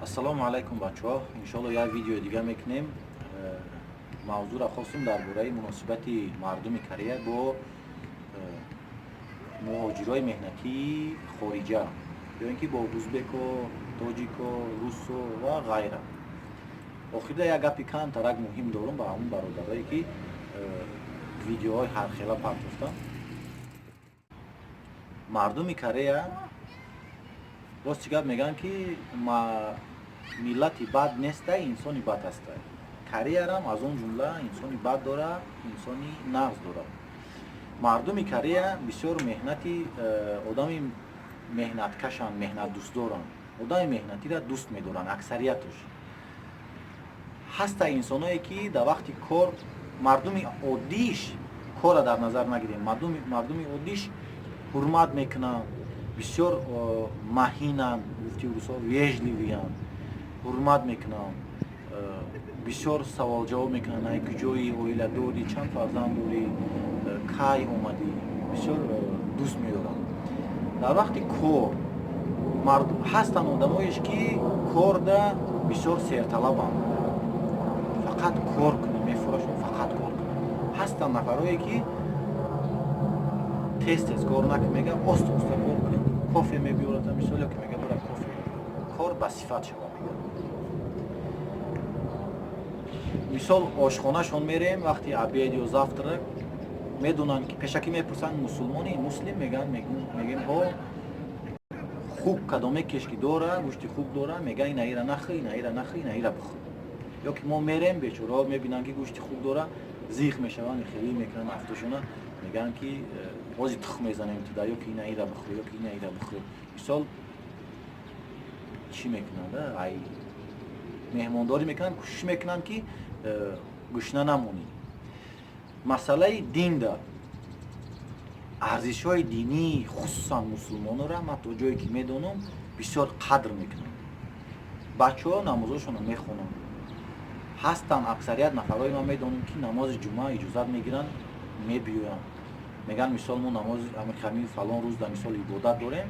Ассалому алайкум, бачаҳо. Иншоалло, як видеои дига мекунем. Мавзӯъро хостум дар бораи муносибати мардуми Корея бо муҳоҷирои меҳнатии хориҷа ё ин ки бо узбеко, тоҷико, русо ва ғайра. Охирда як гапи камтарак муҳим дорум ба ҳамун бародарое, ки видеоҳои ҳархела партофтанд. Мардуми Корея, рости гап, мегӯянд, ки миллати бад нестай, инсони бад ҳастай. Кореярам аз он ҷумла инсони бад дора, инсони нағз дорад. Мардуми Корея бисёр меҳнати одами меҳнаткашанд, меҳнатдӯстдоранд, одами меҳнатиро дӯст медоранд аксарияташ. Ҳаста инсоное, ки дар вақти кор, мардуми оддиш, корра дар назар нагирем, мардуми оддиш ҳурмат мекунанд, бисёр маҳинанд, гуфти русо, вежливый анд, ҳурмат мекунанд, бисёр саволҷавоб мекунанд: ай куҷои, оила дорӣ, чанд фарзанд дорӣ, кай омадӣ. Бисёр дӯст медоранд. Дар вақти кор ҳастанд одамоеш, ки корда бисёр серталабанд, фақат кор кунӣ мефурашон, фақат кор кунӣ. Ҳастанд нафарое, ки тез тез кор накун, мега, оста оста кор кун. Кофе мебиёрад, мисол, ё ки мега, бира кофе, кор ба сифат шава, мега. Мисол, ошхонашон мерем, вақти обед ё завтрак, медонанд, ки пешакӣ мепурсанд: «Мусулмонӣ, муслим?» Мегӯянд, мегӯем: «Ҳо». Хук кадоме кеш ки дора, гӯшти хук дора, мега: «Инаира нахӯ, инаира нахӯ, инаира бихӯр». Ё ки мо мерем, бечораҳо мебинанд, ки гӯшти хук дора, зиқ мешаванд, хелӣ мекунанд афтошона, мегӯянд, ки ҳози тух мезанем туда, ё ки инаира бихӯр, ё ки инаира бихӯр. Мисол, чӣ мекунанд, ай меҳмондорӣ мекунанд, кӯшиш мекунанд, ки гушна намонӣ. Масъалаи динда, арзишҳои динӣ, хусусан мусулмонора, ман то ҷое ки медонам, бисёр қадр мекунанд. Бачаҳо намозошонро мехонанд. Ҳастанд аксарият нафарҳои, ман медонам, ки намози ҷумъа иҷозат мегиранд, мебиёянд, мегӯянд, мисол, мо намози ҳами фалон рӯз да, мисол, ибодат дорем,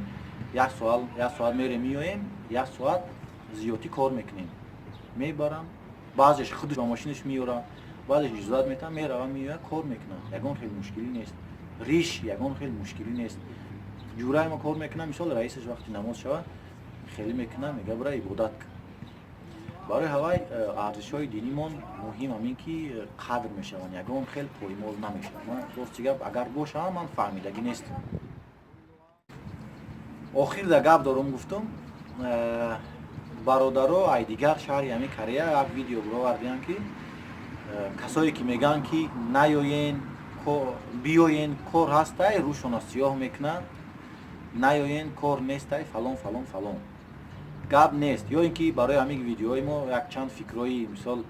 як соат мерем, меоем, як соат зиёдтӣ кор мекунем. Мебарам, баъзеш худаш ба мошинаш меёрад, баъзеш иҷозат метаҳам, меравам, меояд, кор мекунам. Ягон хел мушкилӣ нест, риш ягон хел мушкилӣ нест. Ҷураи ма кор мекунам, мисол, раисаш вақти намоз шавад, хеле мекунам, мега: «Бира, ибодат кун». Барои ҳавай арзишҳои динимон муҳим ҳамин, ки қадр мешаванд, ягон хел поймол намешаванд. Ман, рости гап, агар бошам, ман фаҳмидагӣ нестам. Охир да гап дорум, гуфтум, бародаро, ай дигар шаҳри ҳамин Корея як видео бировардиям, ки касое ки мегӯянд, ки наёен, биёен, кор ҳастай, рӯшона сиёҳ мекунанд, наёен, кор нестай, фалон, фалон, фалон. Гап нест. Ё ин ки барои ҳамин видеои мо якчанд фикрҳои, мисол,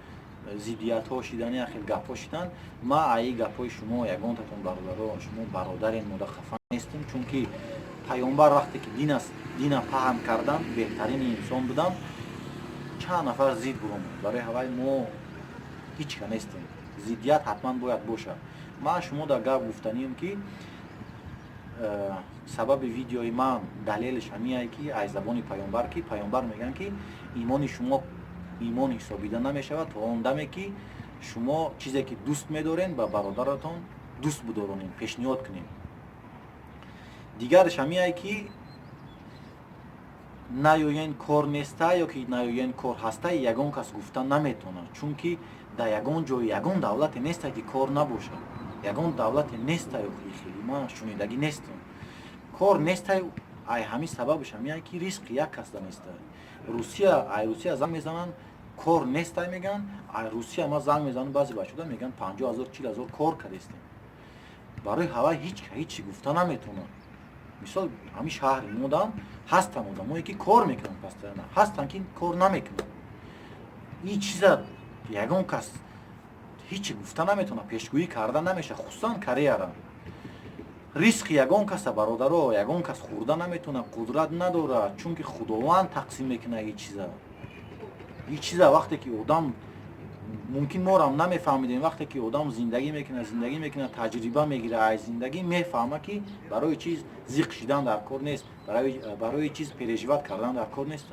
зиддиятҳо шидан, як хел гапҳо шидан. Ма аи гапҳои шумо ягонтатон, бародаро, шумо бародарен, мода хафа нестем, чунки паёмбар вақте ки дина паҳн кардан, беҳтарини инсон буданд, чанд нафар зид буромад. Барои ҳавай мо ҳеч ка нестем. Зиддият ҳатман бояд бошад. Ман шумо дар гап гуфтанием, ки сабаби видеои ман, далелиш ҳамиае, ки аз забони паёмбар, ки паёмбар мегӯянд, ки имони шумо имон ҳисобида намешавад то он даме, ки шумо чизе ки дӯст медорен, ба бародаратон дӯст будоронем, пешниҳод кунем. Дигараш ҳамиае, ки наёен, кор неста, ё ки наёен, кор ҳаста, ягон кас гуфта наметавонад, чунки дар ягон ҷои, ягон давлате неста, ки кор набошад. Ягон давлате неста, хеле ман шунидагӣ нестам, кор нестай. Ай ҳамин сабабаш ҳамиае, ки ризқи як касда неста. Русия, ай Русия занг мезананд, кор нестай, мегӯянд. Ай Русия ма занг мезананд, баъзе бачаҳо мегӯянд, 50 000, 40 000 кор кардестем. Барои ҳавай ҳеч ҳечи гуфта наметавонад. Мисол, ҳамин шаҳри модам ҳастанд одамое, ки кор мекунанд постоянно, ҳастанд, ки кор намекунанд. Ин чиза ягон кас ҳечи гуфта наметавонад, пешгӯӣ карда намешавад, хусусан Кореяра. Ризқи ягон каса, бародаро, ягон кас хӯрда наметавонад, қудрат надорад, чунки Худованд тақсим мекунад ин чиза. Ин чиза вақте ки одам, мумкин морам намефаҳмидем, вақте ки одам зиндагӣ мекунад, зиндагӣ мекунад, таҷриба мегирад аз зиндагӣ, мефаҳмад, ки барои чиз зиқ шидан дар кор нест, барои чиз переживать кардан дар кор нест.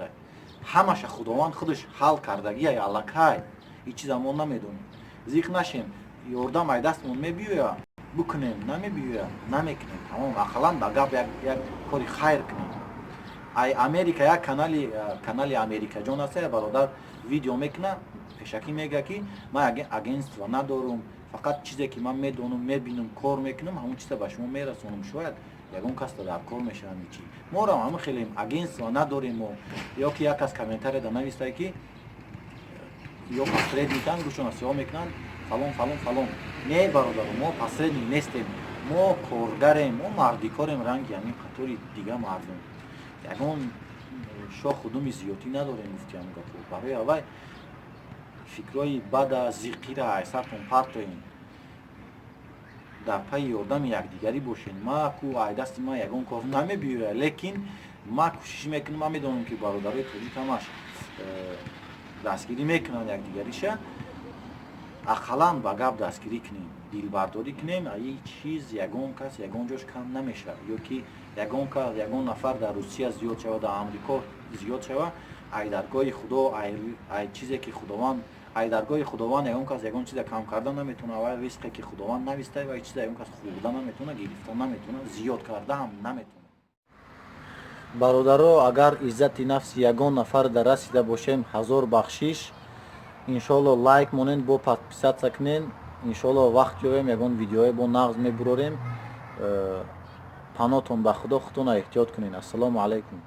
Ҳамаша Худованд худаш ҳал кардагия аллакай. Ҳеҷ чиза мо намедонем. Зиқ нашем, ёрдам ай дастмон мебиёя, бикунем, намебиёя, намекунем, тамом. Ақаллан ба гап як кори хайр кунем. Ай Америка як канали Америкаҷон аста, я бародар видео мекуна, пешакӣ мега, ки ман агентство надорум, фақат чизе ки ман медонам, мебинам, кор мекунам, ҳамон чиза ба шумо мерасонам, шояд ягон касда дар кор мешавам. Чи морам ҳама хелем, агентство надорем мо. Ё ки як кас комментарияда навистае, ки ё посредникан, гӯшона сиёҳ мекунанд, фалон, фалон, фалон. Не, бародаро, мо посредник нестем, мо коргарем, мо мардикорем, ранги ҳамин қатори дига мардум. Ягон шоху думи зиёдӣ надорем, гуфти ҳамн гапо. Барои аввай фикрҳои бада, зиқира айсартон партоем, дар пайи ёрдами якдигарӣ бошен. Ма ку ай дасти ман ягон кор намебиёяд, лекин ма кӯшиш мекунам. Ман медонам, ки бародарои тоҷик ҳамаш дастгирӣ мекунанд якдигариша. Ақаллан ба гап дастгирӣ кунем, дилбардорӣ кунем. Ин чиз ягон кас ягон ҷош кам намешавад. Ё ки ягон кас, ягон нафар дар Русия зиёд шава, дар Амрико зиёд шава, ай даргоҳи Худо, ай чизе ки Худованд, ай даргоҳи Худованд ягон кас ягон чиза кам карда наметавона. Вай ризқе ки Худованд нависта, вай чиза ягон кас хӯрда наметавона, гирифта наметавона, зиёд карда ҳам наметавона. Бародаро, агар иззати нафси ягон нафар дар расида бошем, ҳазор бахшиш. Иншоалло, лайк монед, бо подписаться кунед. Иншоалло, вақт ёбем, ягон видеое бо нағз мебурорем. Панотон ба Худо, худтона эҳтиёт кунед. Ассалому алайкум.